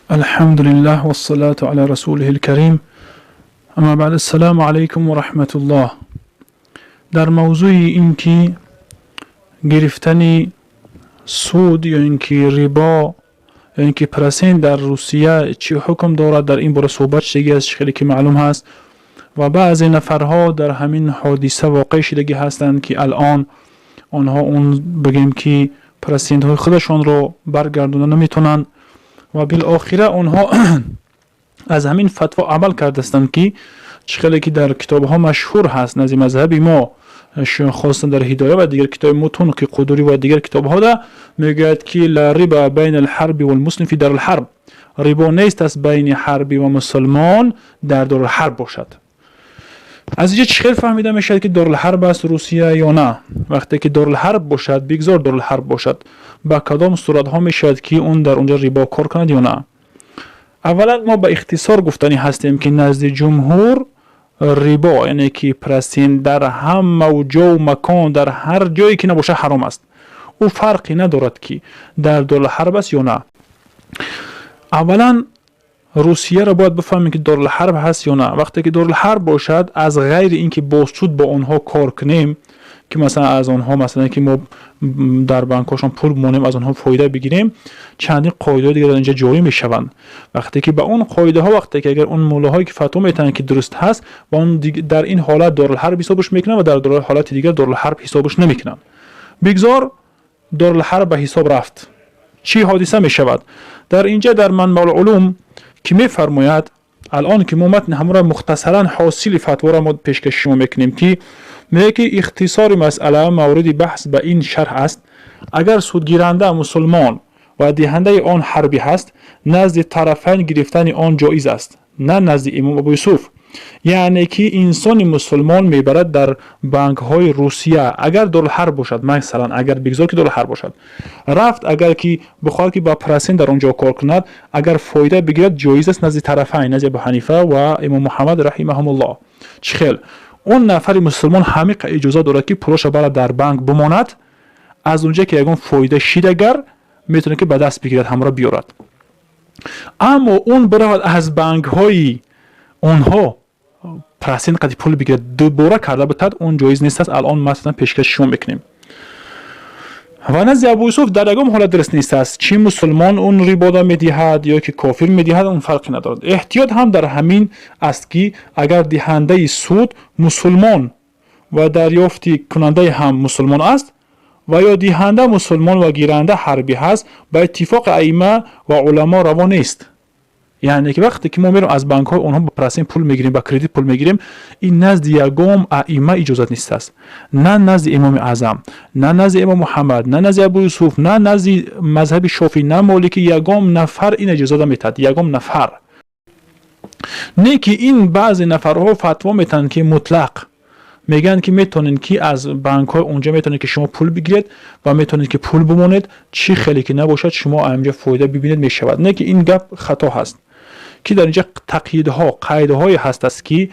الحمد لله والصلاة على رسوله الكريم اما بعد السلام علیکم و رحمت الله. در موضوع اینکه گرفتن سود یا اینکه ربا یا اینکه процент در روسیه چی حکم دارد، در این باره صحبت شدگی است، خیلی که معلوم هست و بعضی نفرها در همین حادثه واقع شدگی هستند که الان آنها اون بگیم که процент های خودشان رو برگردونده نمیتونن و بالاخره آنها از همین فتوا عمل کردستند که خیلی که در کتاب ها مشهور هست نزد مذهب ما، خاصا در هدایه و دیگر کتاب متون که قدوری و دیگر کتاب ها ده میگوید که لا ربا بین الحرب والمسلم فی دار الحرب، ربا نیست است بین حربی و مسلمان در دار الحرب باشد. از اینجا چه فهمیده میشد که دارالحرب است روسیه یا نه؟ وقتی که دارالحرب باشد، بگذار دارالحرب باشد، با کدام صورت ها میشد که اون در اونجا ربا کار کند یا نه؟ اولا ما به اختصار گفتنی هستیم که نزد جمهور ربا، یعنی که процент، در همه جا و مکان، در هر جایی که نباشه حرام است. او فرقی ندارد که در دارالحرب است یا نه. اولا روسیه را باید بفهمیم که دارالحرب هست یا نه. وقتی که دارالحرب باشد، از غیر اینکه با سود با آنها کار کنیم که مثلا از آنها مثلا که ما در بانک‌هاشون پول بمونیم، از آنها فایده بگیریم، چندین قاعده دیگر در اینجا جاری میشوند. وقتی که به اون قاعده ها، وقتی که اگر اون مولاهایی که فتوا میتن که درست هست و اون در این حالت دارالحرب حسابش میکنن و در حالت دیگر دارالحرب حسابش نمیکنن. بگذار دارالحرب به حساب رفت، چی حادثه میشود؟ در اینجا در منبع العلوم که میفرماید، الان که ما متن همون را مختصرا حاصل فتوا را ما پیشکش شما میکنیم که میگه که اختصار مسئله مورد بحث به این شرح است: اگر سودگیرنده مسلمان و دهنده آن حربی هست، نزد طرفین گرفتن آن جایز است، نه نزد امام ابو یوسف. یعنی که انسان مسلمان میبرد در بانک های روسیه، اگر دارالحرب باشد، مثلا اگر بگذار که دارالحرب باشد، رفت اگر که بخواد که با процент در آنجا کار کند، اگر فایده بگیرد جایز است نزد طرفین، نزد ابو حنیفه و امام محمد رحمهم الله. چخل اون نفر مسلمان همیق اجازه دارد که پولش برد در بانک بماند، از اونجا که یگان فایده شید اگر میتونه که به دست بگیرد، همراه بیارد. اما اون برود از بانک های اونها процент قدی پول بگیرد، دوباره کرده بتد، اون جایز نیست است. الان مثلا پیشکش شما میکنیم و نزد ابو یوسف در یگان حالت درست نیست است. چی مسلمان اون ربا میدهد یا که کافر میدهد، اون فرقی ندارد. احتیاط هم در همین است که اگر دهنده سود مسلمان و دریافتی کننده هم مسلمان است و یا دهنده مسلمان و گیرنده حربی هست، به اتفاق ائمه و علما روا نیست. یعنی که وقتی که ما میریم از بانک های اونها با процент پول میگیریم، با кредит پول میگیریم، این نزد یگام ائمه اجازت نیست است. نه نزد امام اعظم، نه نزد امام محمد، نه نزد ابو یوسف، نه نزد مذهب شافعی، نه مالکی. یگام نفر این اجازه نمیتد، یگام نفر نه که این بعضی نفرها فتوا میتن که مطلق میگن که میتونین که از بانک های اونجا میتونید که شما پول بگیرید و میتونید که پول بمونید، چی خیلی که نباشد شما اینجا فایده ببینید میشود. نه که این گپ خطا هست که در اینجا تقییدها، قیدهای هست است که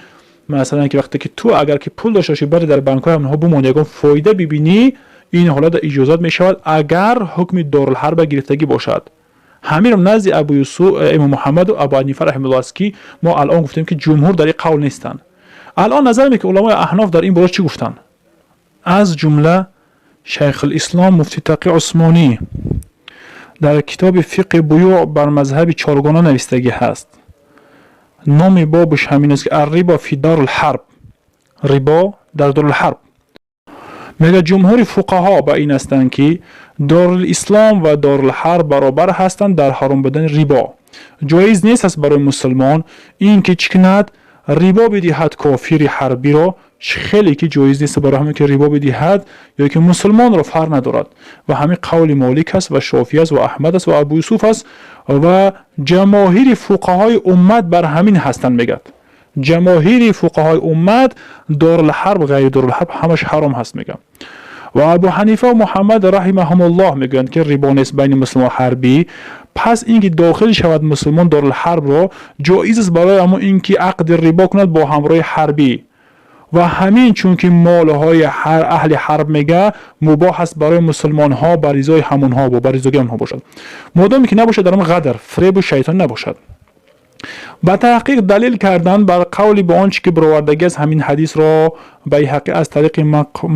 مثلا که وقتی که تو اگر که پول داشته باشی، بری در بانک های اونها بمونی، یگان فایده ببینی، این حالت اجازت میشود اگر حکم دارالحرب گرفتگی باشد. همین نزد ابو یوسف، امام محمد و ابو حنیفه رحمه الله است که ما الان گفتیم که جمهور در این قول نیستند. الان نظر می که علمای احناف در این باره چی گفتن. از جمله شیخ الاسلام مفتی تقی عثمانی در کتاب فقه بیوع بر مذهب چارگانه نویستگی هست. номи бобаш ҳамин аст ки الربا في دار الحرب، рибо дар дорулҳарб. Мегӯяд, ҷумҳури фуқаҳо ба ин ҳастанд, ки дорулислом ва дорулҳарб баробар ҳастанд дар ҳаром будани рибо. Ҷоиз нест аст барои мусулмон ин ки чӣ кунад? Рибо бидиҳад кофири ҳарбиро. Хеле ки ҷоиз нест барои ҳамин ки рибо бидиҳад ё ки мусулмонро, фарқ надорад. Ва ҳамин қавли Молик аст ва Шофӣ аст ва Аҳмад аст ва Абу Юсуф аст ва ҷамоҳири фуқаҳои уммат бар ҳамин ҳастанд. Мегӯяд, ҷамоҳири фуқаҳои уммат дорулҳарб, ғайри дорулҳарб ҳамаш ҳаром ҳаст, мегӯям. Ва Абу Ҳанифа ва Муҳаммад раҳимаҳумуллоҳ мегӯянд, ки рибо нест байни мусулмон ҳарбӣ. Пас ин ки дохил шавад мусулмон дорулҳарбро, ҷоиз аст барои ҳамон ин ки ақди рибо кунад бо ҳамроҳи ҳарбӣ. Ва ҳамин чунки молҳои аҳли ҳарб мега мубоҳ аст барои мусулмонҳо ба ризои ҳамонҳо ба ризогии онҳо бошад, модоме ки набошад дар он ғадр, фиребу шайтон набошад. Ба таҳқиқ далил кардан бар қавли ба он чи ки баровардагӣ аст, ҳамин ҳадисро Байҳақӣ аз тариқи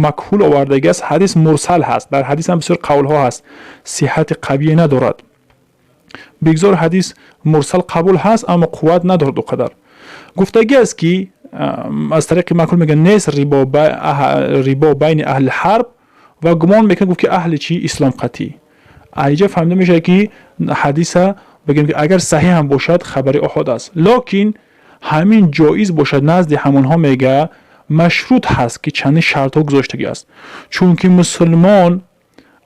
Макҳул овардагӣ аст. Ҳадис мурсал ҳаст, дар ҳадис ҳам бисёр қавлҳо ҳаст, сиҳати қавие надорад. Бигзор ҳадис мурсал қабул ҳаст, аммо қувват надорад. О қадар гуфтагӣ аст, ки аз тариқи Макҳул мегӯяд, нест рибо байни аҳли ҳарб ва гумон мекунад, гуфт, ки аҳли чи ислом қатъӣ. Айҷа фаҳмида мешавад, ки ҳадиса бигем, ки агар саҳеҳ ҳам бошад, хабари оҳод аст, лекин ҳамин ҷоиз бошад назди ҳамонҳо, мега, машрут ҳаст, ки чандин шартҳо гузоштагӣ аст. Чунки мусулмон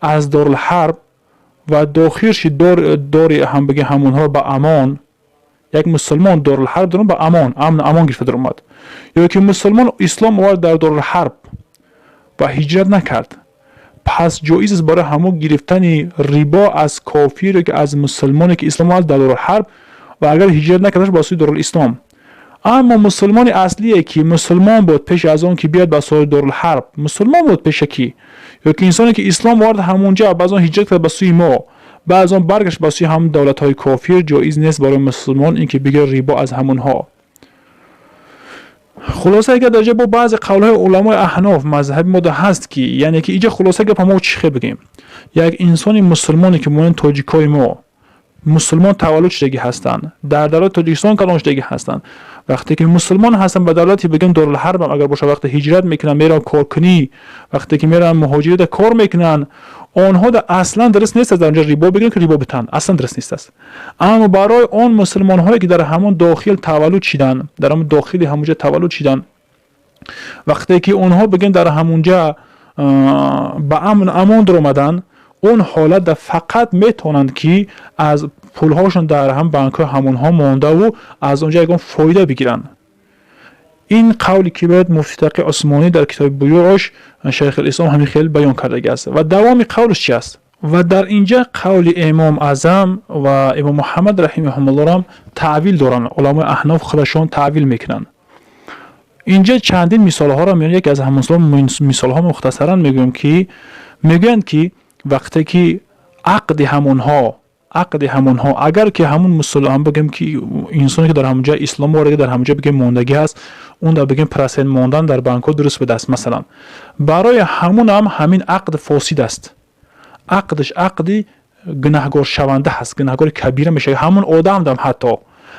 аз дорулҳарб ва дохил шид дори ҳам бигем ҳамонҳоро ба амон, як мусулмон дорулҳарб даром ба амон, амн амон гирифта даромад, ё ки мусулмон ислом овард дар дорулҳарб ва ҳиҷрат накард, пас ҷоиз аст барои ҳамон гирифтани рибо аз кофир ё ки аз мусулмоне, ки ислом овард дар дорулҳарб ва агар ҳиҷрат накардаш ба сӯи дорулислом. Аммо мусулмони аслие, ки мусулмон буд пеш аз он ки биёд ба сӯи дорулҳарб, мусулмон буд пешакӣ, ё ки инсоне, ки ислом овард ҳамонҷа, баъз он ҳиҷрат кард ба сӯи мо, баъз он баргашт ба сӯи ҳамон давлатҳои кофир, ҷоиз нест барои мусулмон ин ки бигирад рибо аз ҳамонҳо. Хулоса, агар дар ҷа бо баъзе қавлҳои уламои аҳноф мазҳаби мода ҳаст, ки яъне ки иҷа хулоса гапа мо чӣ хел бигем? Як инсони мусулмоне, ки монанд тоҷикои мо мусулмон таваллуд шудагӣ ҳастанд, дар давлати Тоҷикистон калон шудагӣ ҳастанд, вақте ки мусулмон ҳастанд, ба давлати бигем дорулҳарбам агар бошад, вақте ҳиҷрат мекунанд, мераванд коркунӣ, вақте ки мераванд муҳоҷирата кор мекунанд, онҳо да аслан дуруст нест дар онҷо рибо бигиранд, ки рибо битанд, аслан дуруст нест аст. Аммо барои он мусулмонҳое, ки дар ҳамон дохил таваллуд шиданд, дар ҳамон дохили ҳамонҷа таваллуд шиданд, вақте ки онҳо бигем дар ҳамонҷа ба амн амон даромаданд, он ҳолат фақат метавонанд, ки аз пулҳошон дар ҳам банкҳои ҳамонҳо мондаву аз онҷа ягон фоида бигиранд. Ин қавле ки бояд муфти Тақи Усмонӣ дар китоби Буюъш Шайхулислом ҳамин хел баён кардаги аст. Ва давоми қавлш чи аст? Ва дар инҷа қавли Имом Аъзам ва Имом Муҳаммад раҳимаҳумуллоҳам таъвил доранд. Уламои аҳноф худашон таъвил мекунанд. Инҷа чандин мисолҳоро меён, яке аз ҳамон мисолҳо мухтасаран мегӯям, ки мегӯянд, ки вақте ки ақди ҳамонҳо, агар ки ҳамун мусулмон, бигем, ки инсоне, ки дар ҳамонҷа ислом оварда, дар ҳамонҷа бигем мондагӣ ҳаст, он дар бигем процент мондан дар банкҳо дуруст будааст, масалан, барои ҳамунам ҳамин ақд фосид аст. Ақдаш ақди гунаҳгоршаванда ҳаст, гунаҳгори кабира мешавад ҳамун одам дам, ҳатто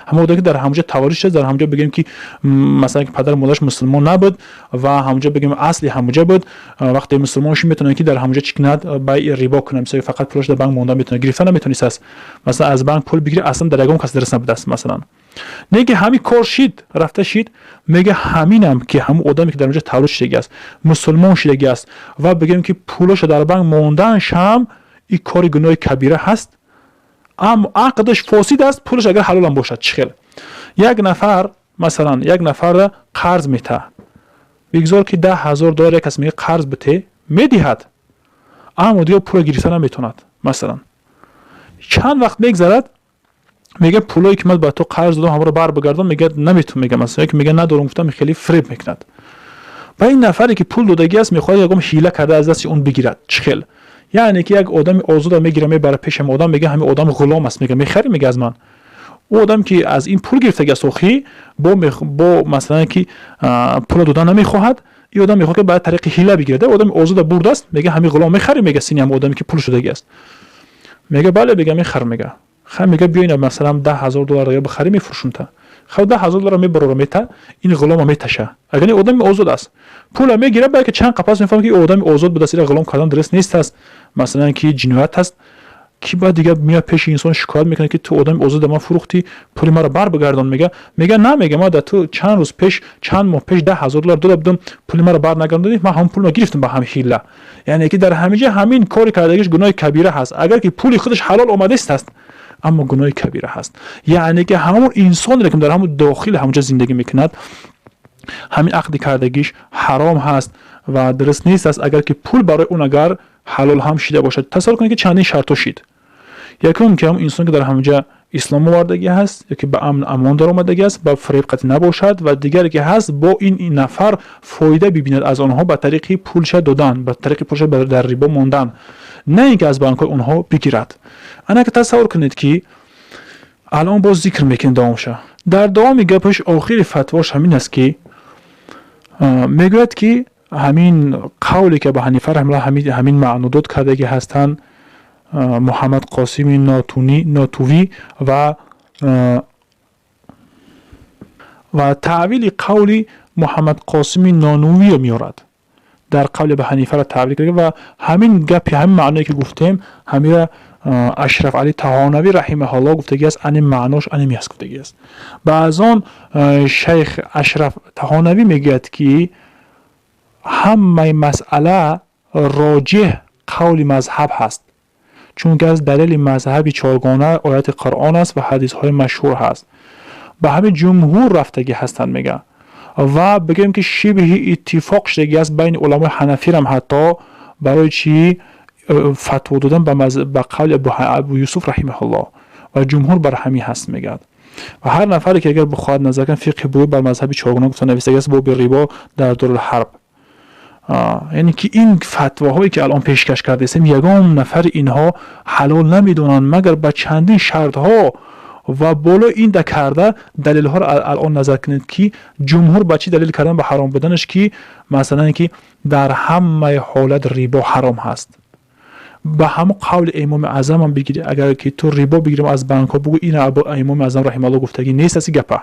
ҳамон одаме, ки дар ҳамонҷа таваллуд шуда, дар ҳамонҷа бигем, ки масалан, ки падару модараш мусулмон набуд ва ҳамонҷа бигем асли ҳамонҷа буд, вақте мусулмон шуд, метавонад, ки дар ҳамонҷа чӣ кунад? Байъи рибо кунад. Мисол, фақат пулаш дар банк монда метавонад, гирифта наметавонист аст. Масалан, аз банк пул бигири, аслан дар ягон кас дуруст набудааст. Масалан, не ки ҳамин кор шид, рафта шид, мега, ҳаминам ки ҳамун одаме, ки дар онҷа таваллуд шудагӣ аст, мусулмон шудагӣ аст ва бигем, ки пулаша дар банк мондааншам ин кори гуноҳи кабира ҳаст, аммо ақдаш фосид аст, пулаш агар ҳалолам бошад. Чӣ хел? Як нафар, масалан, як нафарра қарз метаҳ, бигзор ки 10 000 доллар як кас мега, қарз бите, медиҳад, аммо дигар пула гирифта наметавонад. Масалан, чанд вақт мегзарад, мега, пулое ки ман ба ту қарз додам, ҳамаро бар бигардон. Мега, наметавон, мега, масалан, ки мега, надорам, гуфтам, хеле фиреб мекунад. Ва ин нафаре, ки пул додагӣ аст, мехоҳад ягон ҳила карда аз дасти он бигирад. Чӣ хел? Яъне ки як одами озода мегира, мебара пеши ҳами одам, мега, ҳами одам ғулом аст, мега, мехарӣ, мега, аз ман. Ӯ одам, ки аз ин пул гирифтаги аст, охи бо масалан, ки пула додан намехоҳад, ин одам мехоҳад, ки ба тариқи ҳила бигирад. Одами озода бурдааст, мега, ҳами ғулом мехарӣ, мега, сини ҳами одаме, ки пул шудаги аст. Мега, бале, мега, мехарам, мега. Хай, мега, биё, ина, масалан, 10 000 доллар ё бихарӣ, мефурӯшум та. Хай, 10 000 доллар мебарора, мета, ин ғулома меташа. Агар ин одами озод аст, пула мегира, балки чанд қапас мефаҳмад, ки одами озод будааст, ира ғулом кардан дуруст нест аст, масалан, ки ҷиноят аст, ки баъд дигар меяд пеши инсон, шикоят мекунад, ки ту одами озода ман фурӯхтӣ, пули маро бар бигардон. Мега, на, мега, ман да ту чанд рӯз пеш, чанд моҳ пеш 10 000 доллар дода будам, пули маро бар нагардонӣ, ман ҳамон пулро гирифтам ба ҳам ҳила. Яъне ки дар ҳамин ҷа ҳамин кори кардагиш гуноҳи кабира ҳаст, агар ки пули худаш ҳалол омадааст аст, аммо гуноҳи кабира ҳаст. Яъне ки ҳамон инсонере, ки дар ҳамон дохили ҳамонҷа зиндагӣ мекунад, ҳамин ақди кардагиш ҳаром ҳаст ва дуруст нест аст, агар ки пул барои он агар ҳалол ҳам шида бошад. Тасаввур кунед, ки чандин шартҳо шид. Якум, ки ҳамон инсон, ки дар ҳамонҷа ислом овардагӣ ҳаст ё ки ба амн амон даромадагӣ аст, ба фиреб қатъӣ набошад ва дигаре ки ҳаст, бо ин нафар фоида бибинад аз онҳо ба тариқи пулша додан, ба тариқи пулша дар рибо мондан, на ин ки аз банкҳои онҳо бигирад. Анака тасаввур кунед, ки алон боз зикр мекунем давомша. Дар давоми гапаш, охири фатвош ҳамин аст, ки мегӯяд, ки ҳамин қавле ки Абу Ҳанифа раҳималлоҳ ҳамин маънудод кардагӣ ҳастанд, Муҳаммад Қосими Нотувӣ ва таъвили қавли Муҳаммад Қосими Нонувиро меорад. Дар қавли Абу Ҳанифаро таъвил карда ва ҳамин гапи, ҳамин маъное ки гуфтем, ҳамира Ашраф Али Таҳонавӣ раҳимаҳуллоҳ гуфтагӣ аст, ани маънош аними аст гуфтагӣ аст. Ба аз он шайх Ашраф Таҳонавӣ мегӯяд, ки ҳамаи масъала роҷеҳ қавли мазҳаб ҳаст, чунки аз далели мазҳаби чоргона ояти Қуръон аст ва ҳадисҳои машҳур ҳаст. Ба ҳамин ҷумҳур рафтагӣ ҳастанд, мега, ва бигӯем, ки шибҳи иттифоқ шудагӣ аст байни уламои ҳанафирам, ҳатто барои чӣ фатво додан ба қавли Абу Юсуф раҳимаҳуллоҳ, ва ҷумҳур бар ҳамин ҳаст, мегӯяд. Ва ҳар нафаре ки агар бихоҳад назар кунад, фиқҳи буюъ бар мазҳаби чоргона гуфта нависагӣ аст, боби рибо дар Дорулҳарб. Яъне ки ин фатвоҳое ки алон пешкаш кардаистем, ягон нафари инҳо ҳалол намедонанд, магар ба чандин шартҳо. Ва болои ин да карда далелҳоро алон назар кунед, ки ҷумҳур ба чӣ далел кардан ба ҳаром буданаш, ки масалан, ки дар ҳамаи ҳолат рибо ҳаром ҳаст. Ба ҳамон қавли Имоми Аъзамам бигирӣ, агар ки ту рибо бигирем аз банкҳо, бугӯ, ин Имоми Аъзам раҳималлоҳ гуфтагӣ нест аст гапа.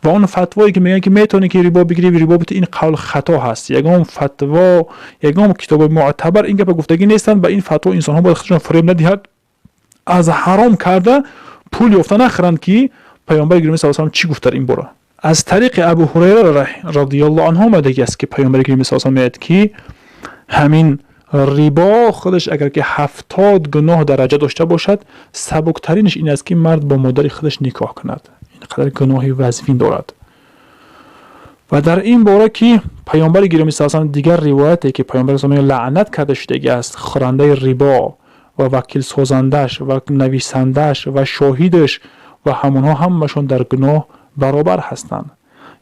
Ва он фатвое ки мегӯянд, ки метавонӣ ки рибо бигирӣ, рибо бити, ин қавл хато ҳаст. Ягон фатво, ягон китоби муътабар ин гапа гуфтагӣ нестанд. Ба ин фатво инсонҳо бояд худшон фиреб надиҳад, аз ҳаром карда пул ёфта нахӯранд, ки Паёмбари гиромӣ саллаллоҳу алайҳи чӣ гуфт дар ин бора. Аз тариқи Абу Ҳурайра радиаллоҳу анҳу омадагӣ аст, ки Паёмбари гиромӣ саллаллоҳу мегӯяд, ки ҳамин рибо худаш агар ки 70 гуноҳ дараҷа дошта бошад, сабуктаринаш ин аст, ки мард бо модари худаш никоҳ кунад. Ин қадар гуноҳи вазнин дорад. Ва дар ин бора ки Паёмбари гиромӣ саллаллоҳу, дигар ривояте ки Паёмбари лаънат карда шудагӣ аст хӯрандаи рибо ва вакилсозандааш ва нависандааш ва шоҳидаш, ва ҳамонҳо ҳамашон дар гуноҳ баробар ҳастанд.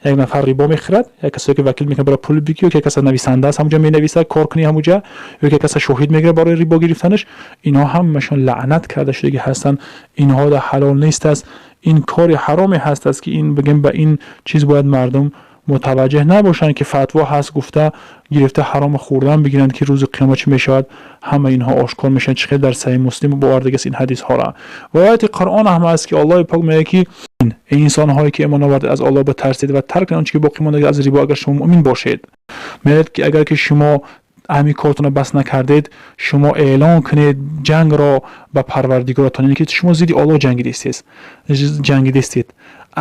Як нафар рибо мехӯрад, як касе ки вакил мекунад барои пул бигирӣ, ё як каса нависанда аст, ҳамуҷа менависад, кор кунӣ ҳамуҷа, ё як каса шоҳид мегирад барои рибо гирифтанаш, инҳо ҳамашон лаънат карда шудагӣ ҳастанд. Инҳо да ҳалол нест аст, ин кори ҳароме ҳаст аст, ки ин бигем, ба ин чиз бояд мардум мутаваҷҷеҳ набошанд, ки фатво ҳаст гуфта гирифта ҳарома хӯрдан бигиранд, ки рӯзи қиёмат чӣ мешавад, ҳама инҳо ошкор мешаванд, чӣ хел дар Саҳиҳ Муслим овардагиаст ин ҳадисҳоро. Ва ояти Қуръон ҳам аст, ки Аллоҳи пок мегӯяд, ки эй инсонҳое ки имон овардед, аз Аллоҳ битарсед ва тарк кунед он чӣ ки боқӣ монда аз рибо, агар шумо муъмин бошед. Мегӯяд, ки агар ки шумо ҳамин кортонро бас накардед, шумо эълон кунед ҷангро ба Парвардигоротон, яъне ки шумо зидди Аллоҳ ҷангидистед.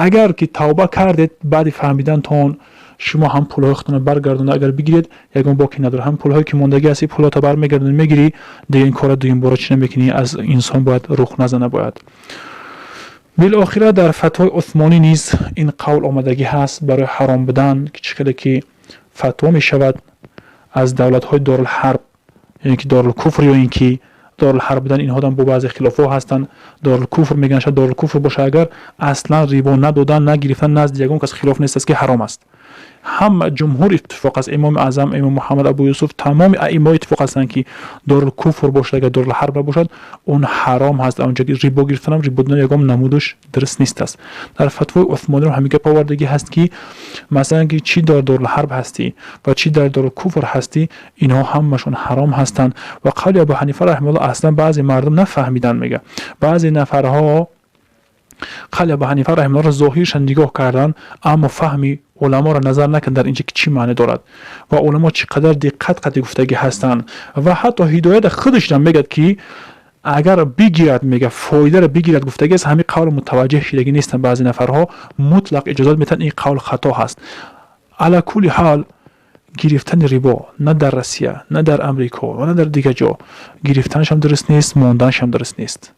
Агар ки тавба кардед баъди фаҳмидантон, шумо ҳам пулҳои худтонро баргардонда агар бигиред, ягон боке надорад. Ҳам пулҳое ки мондагӣ ҳасти, пулҳото бармегардонӣ, мегирӣ, дига ин кора дуюмбора чӣ намекунӣ. Аз инсон бояд рух назана бояд. Билохира дар фатвои Усмонӣ низ ин қавл омадагӣ ҳаст барои ҳаром будан, ки чӣ хеле ки фатво мешавад аз давлатҳои дорулҳарб, яъне ки дорулкуфр ё ин ки дорулҳарб будан, инҳо бо баъзе хилофҳо ҳастанд. Дорулкуфр мегӯянд, шояд дорулкуфр боша, агар аслан рибо надодан, нагирифтан назди ягон кас хилоф нест аст, ки ҳаром аст. Ҳама ҷумҳур иттифоқ аст, Имоми Аъзам, Имом Муҳаммад Абу Юсуф, тамоми аиммо иттифоқ ҳастанд, ки дорулкуфр бошад, агар дорулҳарб набошад, он ҳаром ҳаст. Онҷа рибо гирифтанам, рибо додан ягон намудаш дуруст нест аст. Дар фатвои Усмониро ҳамин гап овардагӣ ҳаст, ки масалан, ки чӣ дар дорулҳарб ҳастӣ ва чӣ дар дорулкуфр ҳастӣ, инҳо ҳамашон ҳаром ҳастанд. Ва қавли Абу Ҳанифа раҳимауллоҳ аслан баъзе мардум нафаҳмиданд, мега, баъзе нафарҳо қавли Абу Ҳанифа раҳимауллоҳро зоҳирша нигоҳ карданд, аммо фаҳми уламоро назар накард дар инҷа, ки чӣ маъне дорад ва уламо чӣ қадар диққат қати гуфтагӣ ҳастанд. Ва ҳатто Ҳидоята худашам мегӯяд, ки агар бигирад, мега, фоидаро бигирад гуфтагӣ аст. Ҳамин қавл мутаваҷҷеҳ шидагӣ нестанд. Баъзе нафарҳо мутлақ иҷозат метиҳанд, ин қавл хато ҳаст. Ала кулли ҳол, гирифтани рибо на дар Россия, на дар Амрико ва на дар дигар ҷо гирифтанашам дуруст нест, монданашам дуруст нест,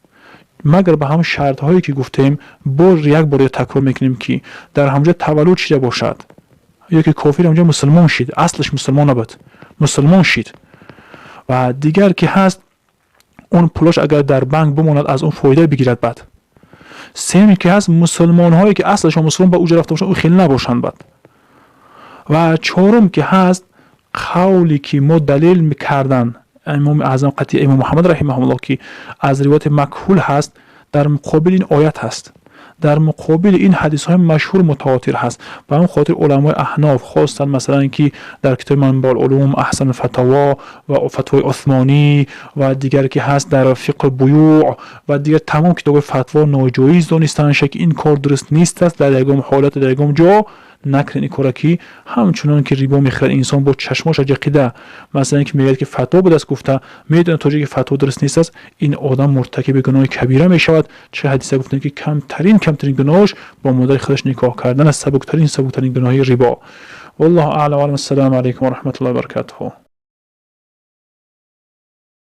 магар ба ҳамон шартҳое ки гуфтем. Бор як бор такрор мекунем, ки дар ҳамҷо таваллуд шида бошад ё ки кофир ҳамҷо мусулмон шид, аслаш мусулмон набуд, мусулмон шид. Ва дигар ки ҳаст, он пулош агар дар банк бимонад, аз он фоида бигирад баъд. Сеюм ки ҳаст, мусулмонҳое ки аслашон мусулмон ба уҷа рафта бошанд, ӯ хеле набошанд бад. Ва чорум ки ҳаст, қавле ки мо далел мекардан имоми аъзам қатъи имом Муҳаммад раҳимаҳуллоҳ, ки аз ривояти макҳул ҳаст, дар муқобили ин оят ҳаст, дар муқобили ин ҳадисҳои машҳур мутавотир ҳаст. Ба ҳамин хотир уламои аҳноф хостанд, масалан, ки дар китоби Манбаъул улум, Аҳсан фатаво ва фатвои Усмонӣ ва дигар ки ҳаст дар фиқҳ буюъ ва дигар тамом китобҳои фатво ноҷоиз донистанд, ки ин кор дуруст нест аст, дар ягон ҳолат, дар ягон ҷо накунед ин кора, ки ҳамчунон ки рибо мехӯрад инсон бо чашмоша ҷақида, масалан, ки мегӯяд, ки фатво будааст гуфта, медонад то ҷое ки фатво дуруст нест аст, ин одам муртакиби гуноҳи кабира мешавад. Чӣ ҳадиса гуфтем, ки камтарин гуноҳш бо модари худаш никоҳ кардан аст, сабуктарин гуноҳи рибо. Валлоҳу аълам. Ассалому алайкум ва раҳматуллоҳи ва баракатуҳу.